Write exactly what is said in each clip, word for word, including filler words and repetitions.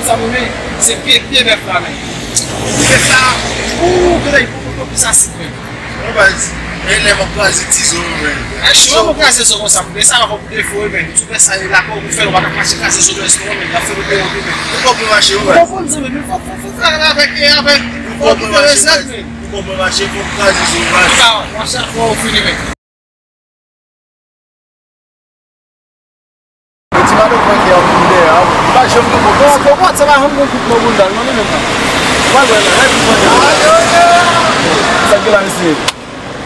Sa mwen, men, se pye, pye bèf la, men. Pye sa, ou, gade, pou, pou, pou sa, si, men. Bon, baz, e lè m ap kraze ti zo, men. Ay, chou, mwen kraze zo konsa, men sa, w ap defo, men. Tou fè sa, e la, pou fè, w pa ka mache kraze zo, men, men, y ap fè nou peye, men. Ou konprann mache, ou, baz? Ou konprann, zanmi, men, fò, fò, fò fè avèk, e avèk, ou konprann mache, men. Ou konprann mache, fò w kraze zo, baz. Sa, w ap sa, fò w fini, men. Ti madanm mwen ki ap vin dèyè a, li pa janm gen bon. Bon, bon, bon, sa pa janm gen kout nan bounda l, non, li menm nan. Ou pa wè la, la, li pran. Sa k gen la, mesye?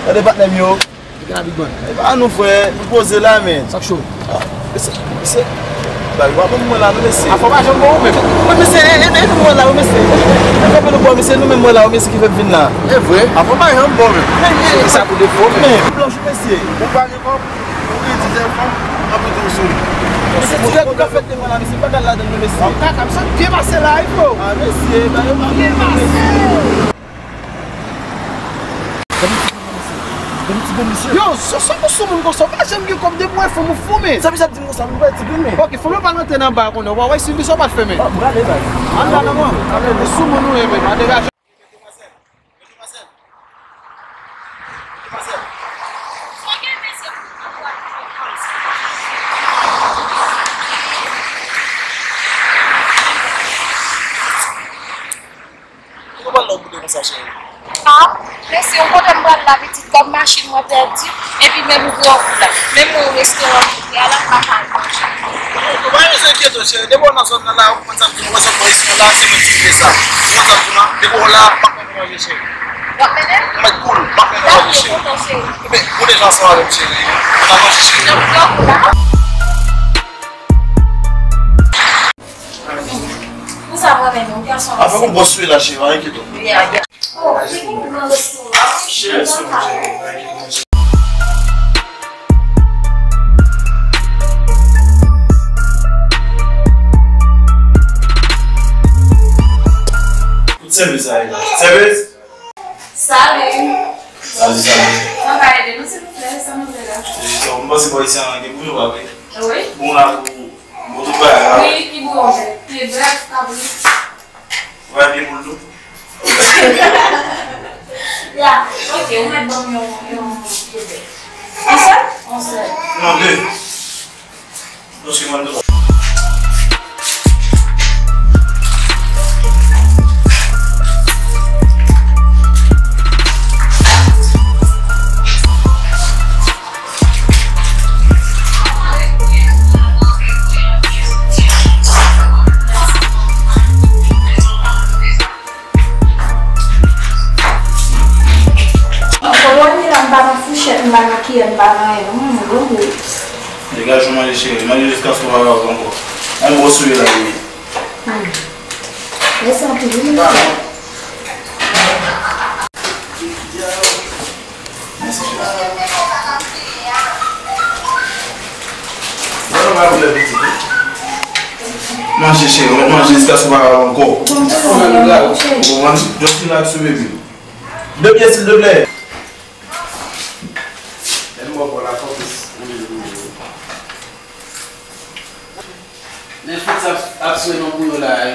Gade patnè m yo. Li gen la, Big Man. E pa nou, frè, nou poze la, men. Sa k cho? Ah, mesye, mesye. Bagay pa bon mwen la, non, mesye. Afè pa janm bon, ou menm. Men, mesye, e, e, e nou mwen la, wi, mesye. E, e, e nou mwen la, wi, mesye, ki fè m vin la. E vre? Afè pa janm bon, men. Men, men, sa pou defo, men. Blanch, mesye. Ou pa gen kòb? Ou gen diz èf an, anpil tou sou li. Mesye, ti nèg ou ka fèt devan la, mesye, pa t al ladann, non, mesye. An kaka, m santi byen pase la, wi, bro. Ah, mesye, ba yo pa byen pase. Gade ti granmoun, mesye. Gade ti granmoun, mesye. Yo, sa, sa pou sou moun konsa, ou pa janm gen kòb depi w wè fanm ou fou, men. Sa misye ap di m konsa, m wè ti granmoun, men. Ok, fanm yo pa rantre nan ba konnen, ou pa wè si misye pa t fè, men. Ah, m prale, baz. Ann la, non, non. Sou moun ou ye, men, pa degaje. Ou konprann lè w boude konsa, cheri? Ah, mesye, yon kote m pral la, pitit, kòb machin mwen pèdi, epi menm gwo kou la. Menm mwen, restoran m te a la, m pa ka al manje. Ou pa bezwen enkyete w, cheri. Depi w nan zòn nan la, ou konn sa m di w, wè zòn bò isi a la, se mwen ki rele sa. Ou konn sa m di w la, depi w la, m ap mennen w manje, cheri. W ap mennen m? Mèt koul, m ap mennen w manje, cheri. Dakò, kontan, cheri. Ebyen, ou deja ansanm avè m, cheri. N ap manje, cheri. N ap fè w la. Ou sa mwen menm, ou gason. Afè pou bòs sou la, cheri, pa enkyete w. Oh, se pou mwen restoran. Cheri, se mwen, cheri, pa enkyete w. Kout sèvis sa ye la. Sèvis! Salut! Salut, salut. Mwen ka ede nou, silvouplè, sa nou vle la? E, sa, m panse bò isi a gen pou nou, pa vre? Wi. Bon, la, pou, pou tout bagay la. Wi, ki bon, pye bèf, kabrit. Ou pa pye poul tou? Ya, ok, ou mèt ban m yon, yon pye bèf. Yon sèl? Yon sèl. Non, de. Paske mwen dwòl. Koloni la, m pa nan fouchèt, m pa nan kiyè, m pa nan anyen, non, m gwo gwo. Degaje w manje, cheri. Manje jiskaske w pa kapab ankò. Yon bon souri la, bebe. Hmm. Mèsi anpil, wi, mesye. Mèsi, cheri. Mwen pa vle pitit, wi. Manje, cheri, mwen manje jiskaske w pa kapab ankò. Ou konprann? Just relax, bebe. De pye, silvouplè. Lè m ba w bò la, fòk ou, ou leve pou mwen. Men fout sa ap, ap swe non pou yo la, wi.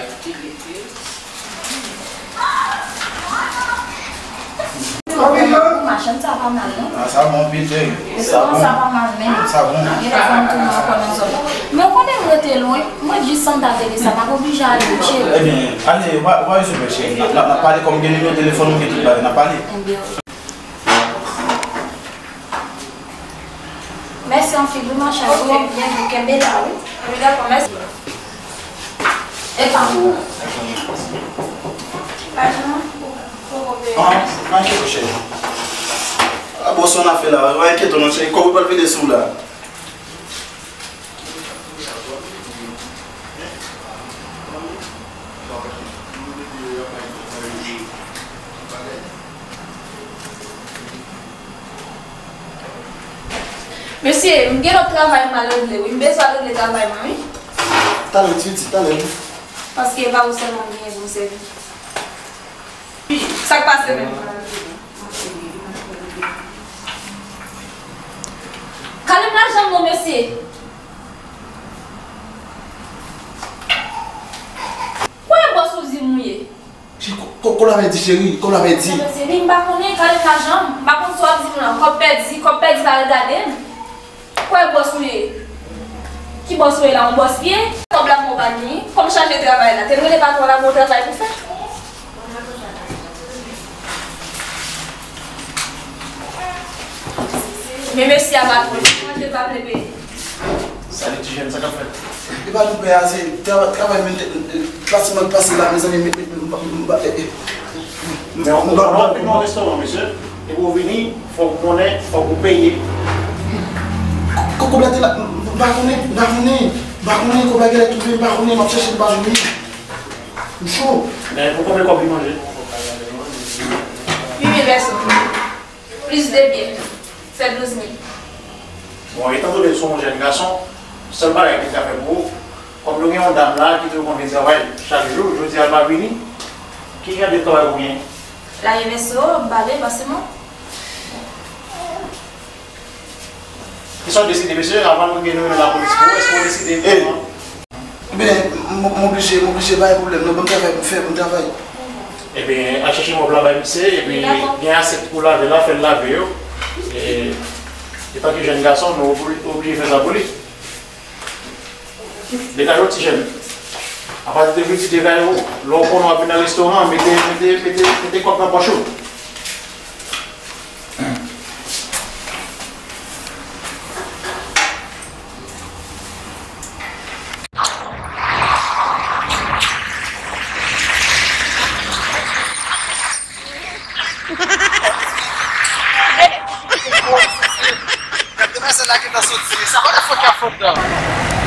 Machann sa pa mal, non? Ah, sa bon, pete. Sa bon. Sa pa mal, men. Sa bon. Gen lè fò m tounen ankò nan zòn. Men w konnen m rete lwen. Mwen jis sandav de sa, m ap oblije ale, cheri. Ebyen, ale, w pa, w pa bezwen pè, cheri. N ap, n ap, n ap pale kòm gen nimewo telefòn ou, gen tout bagay, n ap pale. Ebyen. Mèsi anpil, wi, machann. Ok. Ou byen, ou kenbe la, wi. Wi, dakò, mèsi. E pa pou ou. Pa di non. Ah, mache, cheri. A, bon, sa w ap fè la, pa enkyete w non, cheri. Kòb ou pral vide sou ou la. Mesye, m gen lòt travay m al regle, wi. M bezwen al regle travay mwen, wi. Talè, ti, ti, talè, wi. Paske e pa ou sèlman m genyen pou m sèvi. Sa k pase menm? Kalem lajan m non, mesye. Kòb la pèdi, cheri, kòb la pèdi. Kòb pèdi. Epi m pa konnen, gade lajan m. M pa konn sa w ap di m lan. Kòb pèdi, kòb pèdi pa regade m. Kwè bòs ou ye? Ki bòs ou ye la? Yon bòs li ye? Kòb la mwen pa gen. Kòm chaje travay la. Te l rele patwon la, gon travay pou fè. Men mesye a pa twò. Manje l pa vle peye. Salut ti jèn, sa k ap fèt? E pa nou pè a, se tra- travay men te- pase mwen pase la, mezanmi, m- m- m- m- m- e- e- Men w konnen w vin nan restoran, mesye, epi w vini, fòk w konnen, fòk w peye. Kòb la te la, m pa konnen, m pa konnen, m pa konnen, kòb la genlè twouve, m pa konnen, m ap chèche l, m pa jwenn li. M cho. Men pou konbyen kòb li manje? Uit mil pèsòn. Plis de byè. Fè douz mil. Bon, etan done l se yon jèn gason, sèl bagay ke m ka fè pou ou, kòm nou gen yon dam la ki toujou konn vin travay chak jou, jodi a l pa vini, ki jan de travay ou gen? Lave vèso, bale, pase mòp. Kisa w deside, mesye, avan nou gen nou rele lapolis pou ou, èske w deside kòman? Ebyen, m m oblije, m oblije, pa gen pwoblèm non, ban m travay pou m fè, ban m travay. Ebyen, al chèche mòp la bay misye, epi gen asyèt pou lave la, fè l lave yo. E, etanke jèn gason, nou obli- oblije fè sa pou li. Degaje w ti jèn. Apati de jodi, degaje w, lè w konnen w ap vin nan restoran, mete, mete, mete, mete kòb nan pòch ou. Gade demwazèl la gentan soti. Sa pa de fòt y ap fè anndan.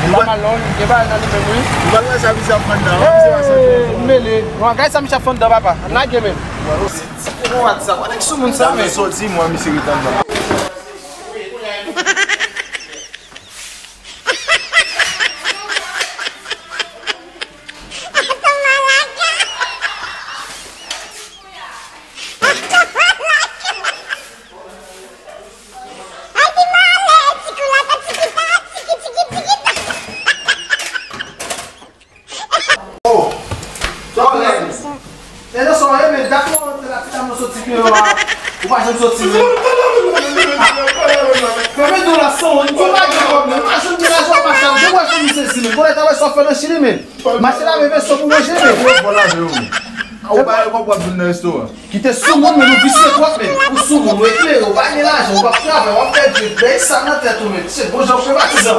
Li pa mal non, li gen bagay nan li menm wi. Ou pa wè sa misye ap fè anndan, wè misye pa soti. Hey, m mele. Bon, gade sa misye ap fè anndan, papa. Lage men. Ti kowad sa, pa nèg soumoun sa, men. Soti, mwen, misye ret anndan. Oh! Sa w fè la menm? E nan sa w ye, men dat mwen rantre la, ti dam nan soti pi anba. Ou pa janm soti menm. Fèmen do la san, ou pa gen kòb menm. Ou pa janm gen lajan, ou pa chaje, ou pa janm sezi menm. Konnen travay sa w fè nan Chili menm. Mache lave vèso pou manje menm. Ou pa lave ou menm. Ou pa gen kòb w ap vin nan restoran. Kite soumoun, men nou visye twòp, men. Ou soumoun, ou eklere, ou pa gen lajan, ou p ap travay, w ap pèdi, bay sa nan tèt ou, men. Se bon jan ou fè patizan.